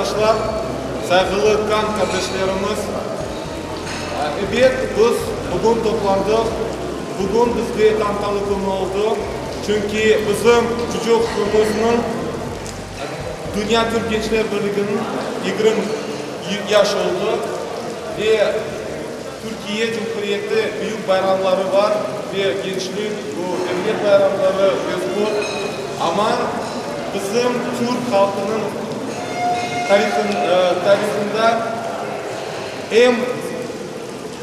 Arqadaşlar, sayğılı qan qardeşlerimiz, ebet, biz bugün toplandıq, bugün bizde tantanalı kün oldı, çünki bizim çucuqımıznıñ, Dünya Türk Gençler Birliginiñ 20 yaş oldı ve Türkiye Cumhuriyeti büyük bayramları bar ve gençlik, bu devlet bayramları ve sport, amma bizim türk halqınıñ tarihında em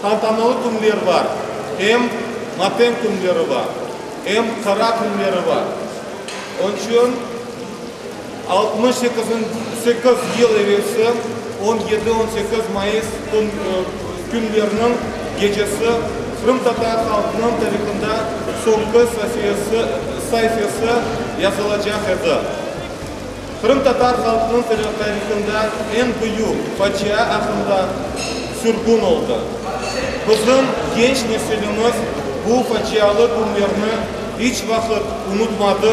tantanalı künler bar, em matem künleri bar, em qara künleri bar. Onıñ içün 68 yıl evelsi on yedi, 18 mayıs künleriniñ gecesi qırımtatar halqınıñ tarihında soñki saifesi yazılacaq edi. Qırımtatar halqınıñ tarihında eñ büyük facia aqqında sürgün oldı. Bizim genç nesilimiz bu facialı künlerni iç vaqıt unutmadı,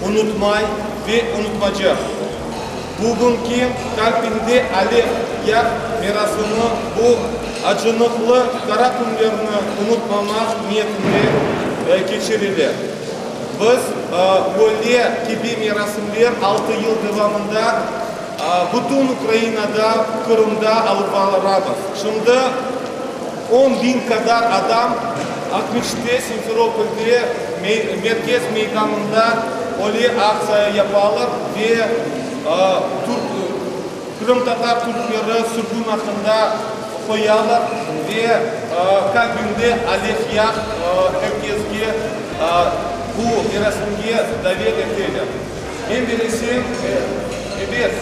unutmay ve unutmacaq. Bugünki Qalbinde alev yaq merasimi bu acınıqlı qara künlerni unutmamaq niyetinde keçirile. Biz böyle kibi merasimler altı yıl devamında bütün Ukrainada, Qırımda alıp baramız. Şimdi 10 biñ qadar adam Aqmescitte, Simferopolde, merkez meydanında öyle aktsiya yapalar ve qırımtatar türkleri sürgün aqqında qoyalar ve Qalbinde alev yaq er keske bu merasimge davet eteler. Men bilesem, ebet,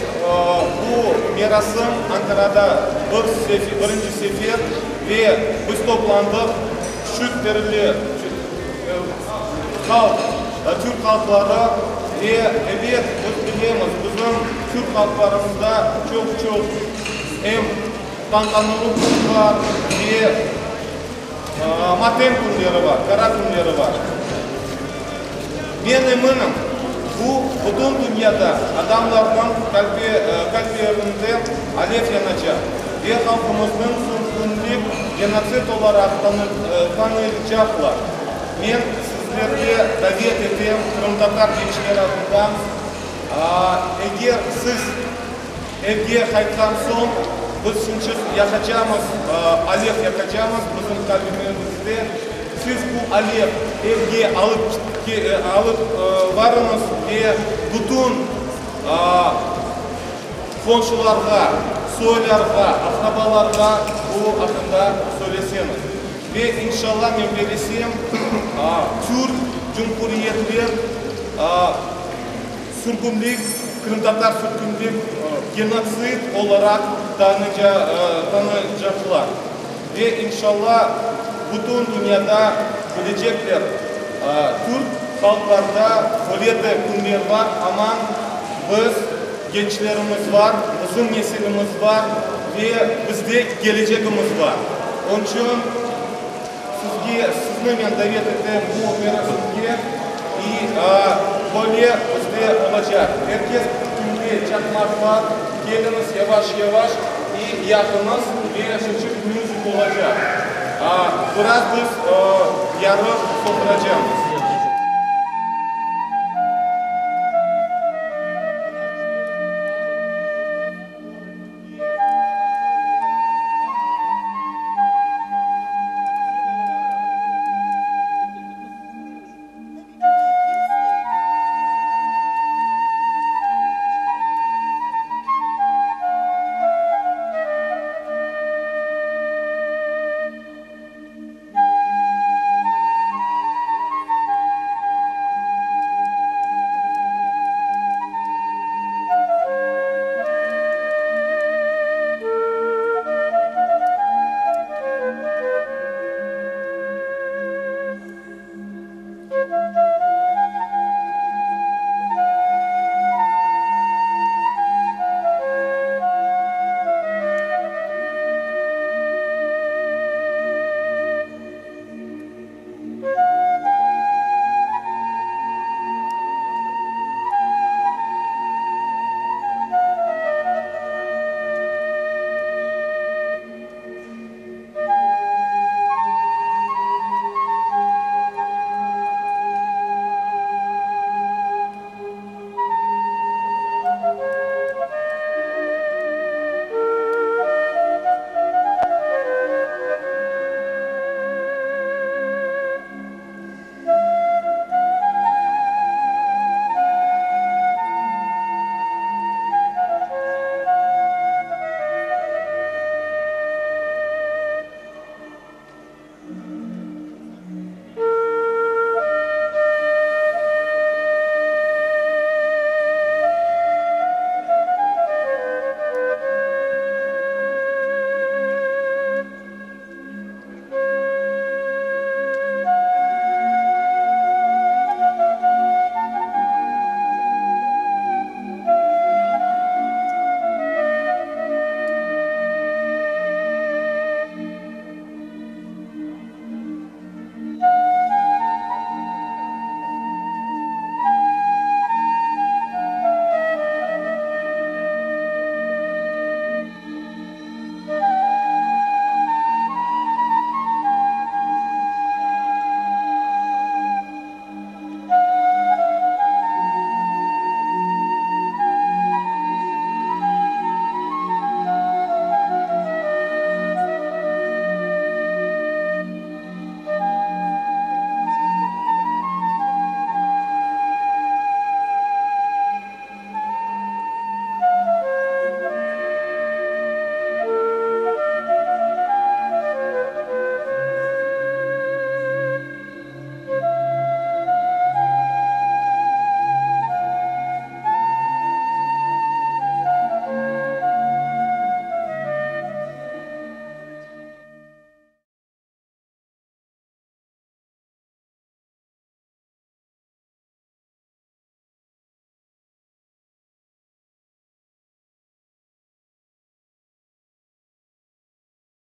bu merasim Ankarada bir sefer, birinci sefer ve biz toplandıq küçük terli halq, türk halqları ve, ebet, biz bilemiz, bizim türk halqlarımızda çoq-çoq em tantanalı kün bar ve matem künleri bar, qara künleri bar. Men eminim, bu bütün dünyada adamlarnıñ qalplerinde alev yanacaq ve halqımıznıñ sürgünlik genotsid olaraq tanıycaqlar. Men sizlerge davet etem qırımtatar gençleri adından, eger siz evge qaytqan soñ, biz şimdi yaqacamız, alev yaqacamız bizim qalbimizde. Siz bu alev evge alıp alıp varıñız ve bütün qomşularğa, soylarğa, aqrabalarğa bu aqqında söyleseñiz. Ve inşallah men bilesem, türk cumhuriyetler sürgünlik, qırımtatar sürgünlik genotsid olaraq tanıycaqlar. Ve inşallah bütün dünyada bilecekler, türk halqlarda öyle de künler bar, amma biz, gençlerimiz bar, bizim nesilimiz bar ve bizde kelecegimiz bar. Onıñ içün sizge, sizni men davet etem bu merasimge i böyle bizde olacaq. Er kes kimde çaqmaq bar, keliñiz yavaş-yavaş i yaqıñız ve şıçıq müzik olacaq. Biraz biz yarıq söndüracaqmız.